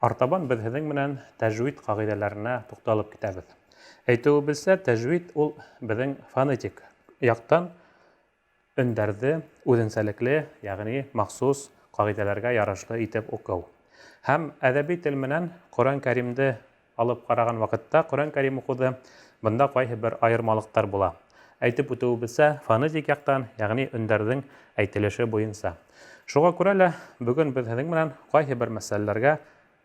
Артабан беҙ һеҙҙең менән тәжвид ҡағиҙәләренә туҡталып китәбеҙ. Әйтеүебеҙсә, тәжвид ул беҙҙең фонетик яҡтан өндәрҙе үҙенсәлекле, йәғни махсус ҡағиҙәләргә ярашлы итеп уҡыу. Һәм әҙәби тел менән Ҡөрьән Кәримде алып ҡараған ваҡытта Ҡөрьән Кәрим уҡыуҙы бында ҡайһы бер айырмалыҡтар була. Әйтеп үтеүебеҙсә, фонетик яҡтан, йәғни өндәрҙең әйтелеше буйынса. Шуға күрә лә бөгөн беҙ һеҙҙең менән ҡайһы бер мәсьәләләргә,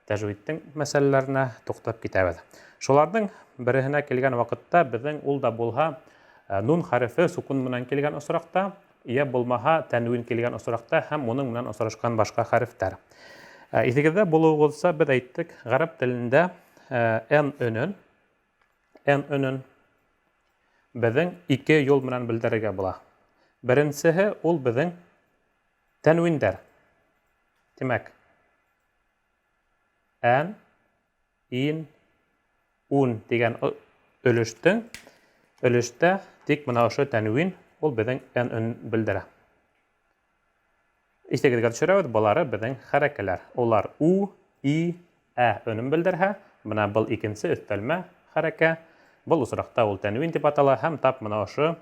тәжвидтең мәсьәләләренә туҡтап китәбеҙ. Шуларҙың береһенә килгән ваҡытта беҙҙең ул да булһа нун хәрефе сукун менән килгән осраҡта, йә булмаһа тәнвин килгән осраҡта һәм уның менән осрашҡан башҡа хәрефтәр. Иҫегеҙҙә булыуығыҙса, беҙ әйттек, ғәрәп телендә н өнөн, н өнөн беҙҙең ике юл менән белдерергә була. Беренсеһе ул беҙҙең тәнвиндәр. Тимәк, ән, ин, ун дигән өлөштөң өлөштә тик мына ошо тәнвин ул беҙҙең н өн белдерә. Иҫегеҙгә төшөрәбеҙ, былары беҙҙең хәрәкәләр. Улар у, и, ә өнөн белдерһә, бына был икенсе өҫтәлмә хәрәкә. Был осраҡта ул тәнвин тип атала һәм тап мына ошо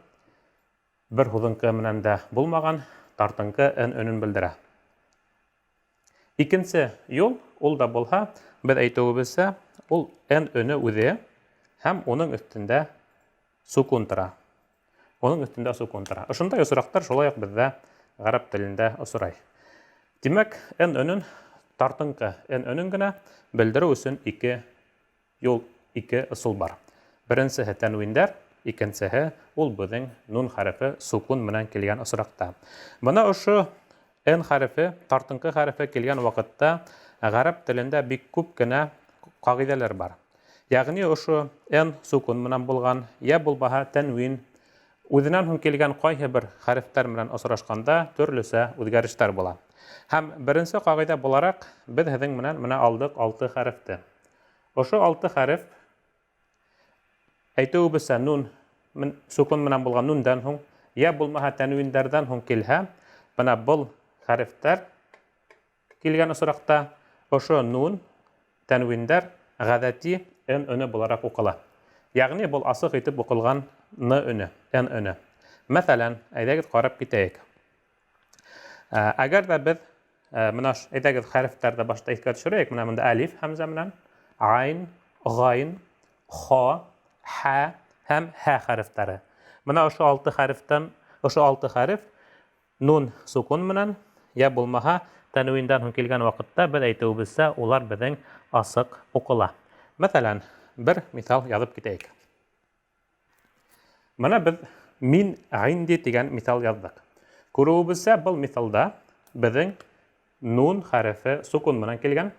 бер һуҙынҡы менән дә булмаған тартынҡы н өнөн белдерә. Икенсе юл, ул да булһа, беҙ әйтеүебеҙсә, ул Н өнө үҙе һәм уның өҫтөндә сукун тора. Уның өҫтөндә сукун тора. Ошондай осраҡтар шулай уҡ беҙҙә ғәрәп телендә осрай. Тимәк, Н өнөн тартынҡы Н өнөн генә белдереү өсөн ике Юл ике ысул бар. Беренсеһе тәнвиндәр, икенсеһе ул беҙҙең нун хәрефе сукун менән килгән осракта. Бына ошо н хәрефе, тартынҡы хәрефе килгән ваҡытта гарәп телендә бик күп кенә ҡағиҙәләр бар. Ягъни ошо н сукун менән булган, йә булмаһа тәнвин, үзенән һуң килгән ҡайһы бер хәрефтәр менән осрашҡанда төрлөсә үзгәрештәр була. Һәм беренсе ҡағиҙә булараҡ беҙ һеҙҙең менән менә алдыҡ алты хәрефте. Ошо алты хәреф әйтеүебеҙсә нун сукун менән булған нундән һуң, йә булмаһа тәнвиндәрҙән һуң килһә, бына был хәрефтәр килгән осраҡта ошо нун тәнвиндәр ғәҙәти н өнө булараҡ уҡыла. Ягъни был асыҡ итеп уҡылған н өнө, н өнө. Мәҫәлән, әйҙәгеҙ ҡарап китәйек. Әгәр ҙә беҙ мына әйҙәгеҙ хәрефтәрҙе башта иҫкә төшөрәйек. Менә бында әлиф һәмзә менән айн, гайн, хо, хә һәм һә хәрефтәре. Мына ошо алты хәрефтән, ошо алты хәреф нун сукун менән, йә булмаһа тәнвиндән һуң килгән ваҡытта беҙ әйтеүебеҙсә, улар беҙҙең асыҡ уҡыла. Мәҫәлән, бер миҫал яҙып китәйек. Мына беҙ мин гинди тигән миҫал яҙҙыҡ. Күреүебеҙсә, был миҫалда беҙҙең нун хәрефе сукун менән килгән.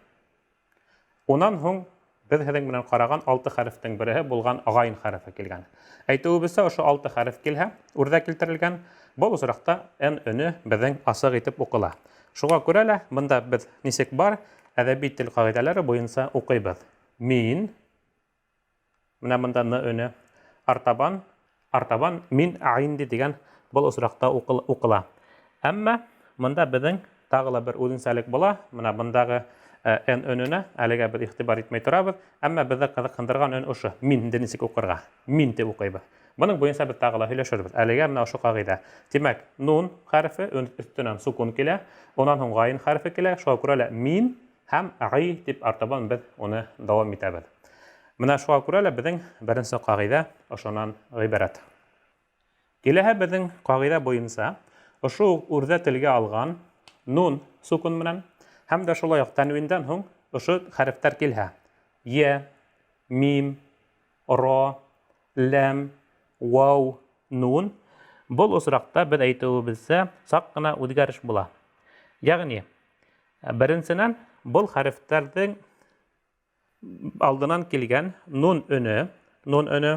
Унан һуң беҙ һеҙҙең менән ҡараған алты хәрефтең береһе булған гайн хәрефе килгән. Әйтеүебеҙсә, ошо алты хәреф килһә, үрҙә килтерелгән, был осраҡта н өнө беҙҙең асыҡ итеп уҡыла. Шуға күрә лә бында беҙ нисек бар, әҙәби тел ҡағиҙәләре буйынса уҡыйбыҙ. Мин Менә бында н өнө. Артабан, артабан мин гинди тигән был осракта укыла. Әмма монда безнең тагы ла бер үзенсәлек була. Менә бындагы н өненә әлегә без игътибар итмәй торабыз. Әмма безне кызыксындырган өн ошо. Мин инде ничек укырга? Мин дип укыйбыз. Моның буенча без тагы ла һөйләшербез. Әлегә менә ошо кагыйдә. Димәк, нун хәрефе өстеннән сукун килә, унан һуң гайн хәрефе килә. Шуңа күрә лә мин Һәм гый дип артабан без уны дәвам итәбез. Менә шуңа күрә лә безнең беренче кагыйдә ошонан гыйбарәт. Киләһе безнең кагыйдә буенча ошо ук үрдә телгә алган нун сукун менән һәм дә шулай ук тәнвиндән һуң ошо хәрефтәр килһә, е, мим, ро, ләм, вау, нун, был очракта без әйтүебезчә сак кына үзгәреш була. Ягъни Беренсенән, был хәрефтәрҙең алдынан килгән нун өнө, нун өнө,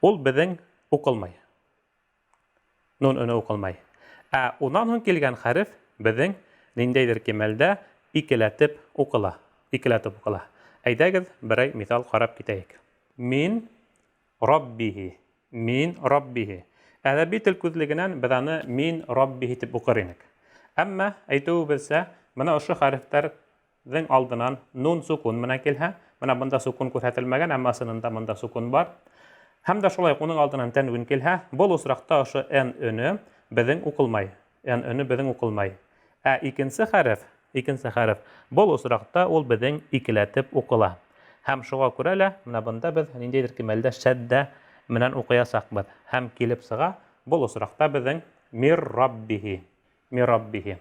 ул беҙҙең уҡылмай. Нун өнө уҡылмай. Ә унан һуң килгән хәреф беҙҙең ниндәйҙер кимәлдә икеләтеп уҡыла. Икеләтеп уҡыла. Әйҙәгеҙ, берәй миҫал ҡарап китәйек. Мин Раббиһи. Мин Раббиһи. Әҙәби тел күҙлегенән беҙ аны мин Раббиһи тип уҡыр инек. Әммә, әйтеүебеҙсә, мына ошо хәрефтәр ҙең алдынан нун сукун менән килһә, менә бында сукун күрһәтелмәгән, әммә ысынында мында сукун бар. Һәм дә шулай уҡ уның алдынан тәнвин килһә, был осрақта ошо н өнө беҙҙең уҡылмай. Н өнө беҙҙең уҡылмай. Ә икенсе хәреф, икенсе хәреф, был осрақта ул беҙҙең икеләтеп уҡыла. Һәм шуға күрә лә менә бында беҙ ниндәйҙер кимәлдә шәддә менән уҡыясаҡбыҙ. Һәм килеп сыға был осрақта беҙҙең мир раббихи. Мираббихи.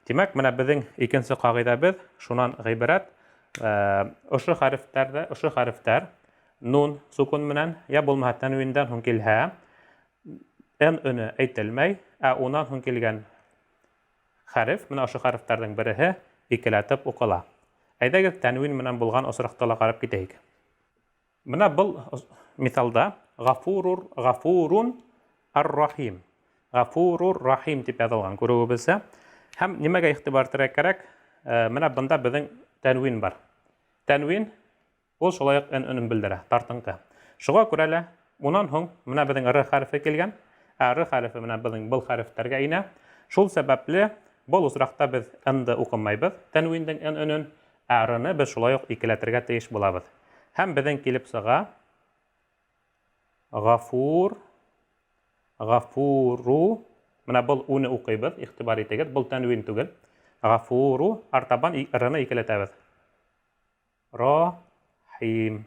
Тимәк, менә беҙҙең икенсе ҡағиҙәбеҙ шунан ғибәрәт. Ошо хәрефтәрҙә, ошо хәрефтәр нун сукун менән я булмаһа тәнвиндән һуң килһә, н өнө әйтелмәй, ә унан һуң килгән хәреф, менә ошо хәрефтәрҙең береһе икеләтеп уҡыла. Әйҙәгеҙ, тәнвин менән булған осраҡта ла ҡарап китәйек. Менә был миҫалда Ғафурур, Ғафурун ар-Рахим. Ғафурур Рахим тип яҙылған, күреүебеҙсә. Һәм нимәгә иғтибар итергә кәрәк? Менә бында беҙҙең тәнвин бар. Тәнвин ул шулай уҡ н өнөн белдерә, тартынҡы. Шуға күрә лә унан һуң менә беҙҙең р хәрефе килгән, ә р хәрефе менә беҙҙең был хәрефтәргә инә. Шул сәбәпле был осрақта беҙ н-ды уҡымайбыҙ, тәнвиндең н өнөн, ә р-ны беҙ шулай уҡ икеләтергә тейеш булабыҙ. Һәм беҙҙең килеп сыға Ғафур, Ғафуру. Менә был уны уҡыйбыҙ, иғтибар итегеҙ, был тәнвин түгел. Ғафуру, артабан р-ны икеләтәбеҙ. Рахим.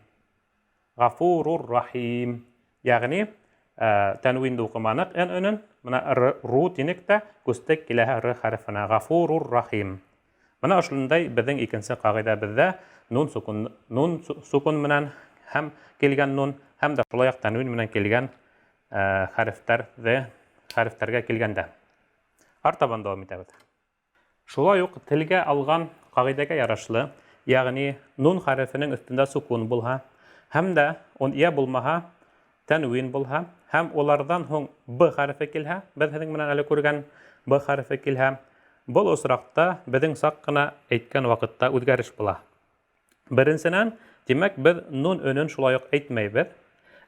Ғафурур Рахим. Ягъни тәнвинде уҡыманыҡ н өнөн, менә р, ру тинек тә күстек киләһе р хәрефенә. Ғафурур Рахим. Менә ошондай беҙҙең икенсе ҡағиҙәбеҙҙә нун сукун, нун сукун менән һәм килгән нун, һәм дә шулай уҡ тәнвин менән килгән хәрефтәрҙе, хәрефтәргә килгәндә. Артабан дауам итәбеҙ. Шулай уҡ телгә алған ҡағиҙәгә ярашлы, ягъни нун хәрефенең өҫтөндә сукун булһа, һәм дә он йә булмаһа тәнвин булһа, һәм уларҙан һуң б хәрефе килһә, беҙ һеҙҙең менән әле күргән б хәрефе килһә, был осраҡта беҙҙең саҡ ҡына әйткән ваҡытта үҙгәреш була. Беренсенән, тимәк, беҙ нун өнөн шулай уҡ әйтмәйбеҙ,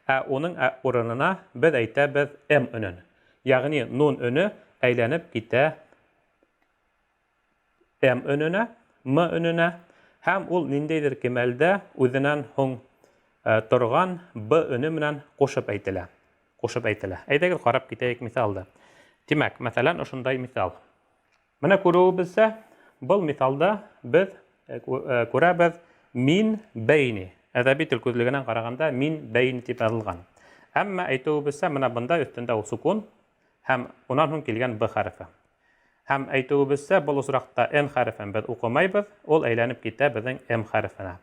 ә уның урынына беҙ әйтәбеҙ м өнөн. Ягъни нун өнө әйләнеп китә М өнөнә, М өнөнә, һәм ул ниндәйҙер кимәлдә үҙенән һуң торған Б өнө менән ҡушып әйтелә. Ҡушып әйтелә. Әйҙәгеҙ, ҡарап китәйек миҫалды. Тимәк, мәҫәлән, ошондай миҫал. Менә күреүебеҙсә, был миҫалда беҙ күрәбеҙ мин бәйни. Әҙәби тел күҙлегенән ҡарағанда мин бәйни тип яҙылған. Әммә әйтеүебеҙсә, менә бында өҫтөндә ул сукун һәм унан һуң килгән Б хәрефе. Һәм әйтеүебеҙсә, был осрақта Н хәрефен беҙ уҡымайбыҙ, ул әйләнеп китә беҙҙең М хәрефенә.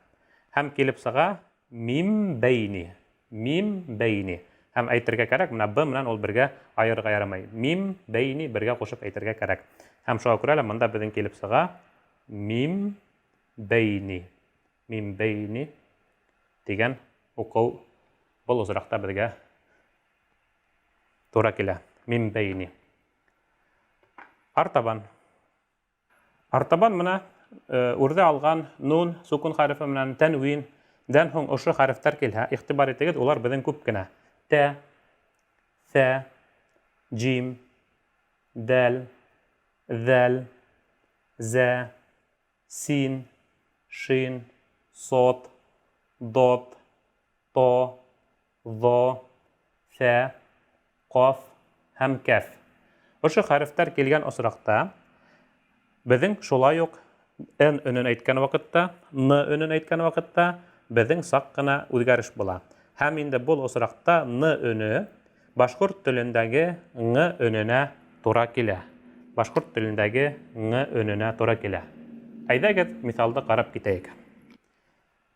Һәм килеп сыға мим бәйни. Мим бәйни. Һәм әйтергә кәрәк, менә Б менән ул бергә айырырға ярамай. Мим бәйни бергә ҡушып әйтергә кәрәк. Һәм шуға күрә лә бында беҙҙең килеп сыға мим бәйни. Мим бәйни тигән уҡыу был осрақта беҙгә тура килә. Мим бәйни. Артабан. Артабан менә үрҙә алған нун, сукун хәрефе менән тәнвин, дән һуң ошо хәрефтәр килһә, иғтибар итегеҙ, улар беҙҙең күп кенә. Тә, ҫә, джим, дәл, ҙәл, зә, син, шин, сот, дот, то, ҙо, ҫә, ҡаф һәм кәф. Ошо хәрефтәр килгән осрақта беҙҙең шулай уҡ Н өнөн әйткән ваҡытта, Н өнөн әйткән ваҡытта беҙҙең саҡ ҡына үҙгәреш була. Һәм инде был осрақта Н өнө башҡорт телендәге ң өнөнә тура килә. Башҡорт телендәге ң өнөнә тура килә. Әйҙәгеҙ, миҫалды ҡарап китәйек.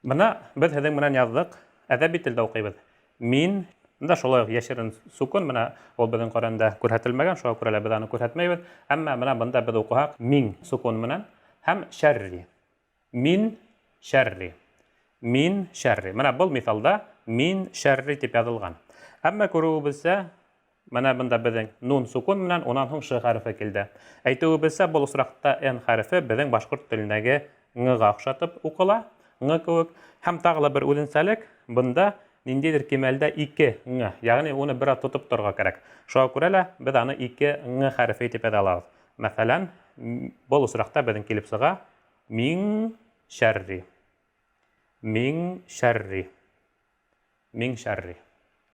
Бына беҙ һеҙҙең менән яҙҙыҡ, әҙәби телдә уҡыйбыҙ. Мин, бында шулай уҡ йәшерен сукун, менә ул беҙҙең Ҡөрьәндә күрһәтелмәгән, шуға күрә лә беҙ аны күрһәтмәйбеҙ. Әммә менә бында беҙ уҡыһаҡ миң сукун менән һәм шәрри. Мин шәрри. Мин шәрри. Менә был миҫалда мин шәрри тип яҙылған. Әммә күреүебеҙсә, Менә бында беҙҙең нун сукун менән унан һуң ш хәрефе килде. Әйтеүебеҙсә, был осрақта н хәрефе беҙҙең башҡорт телендәге ң-ға оҡшатып уҡыла, ң кеүек. Һәм тағы ла бер үҙенсәлек, бында ниндәйҙер кимәлдә ике ң, ягъни уны бер аҙ тотоп торорға кәрәк. Шуға күрә лә беҙ аны ике ң хәрефе итеп яҙа алабыҙ. Мәҫәлән, был осрақта беҙҙең килеп сыға миң шәрри. Миң шәрри. Миң шәрри.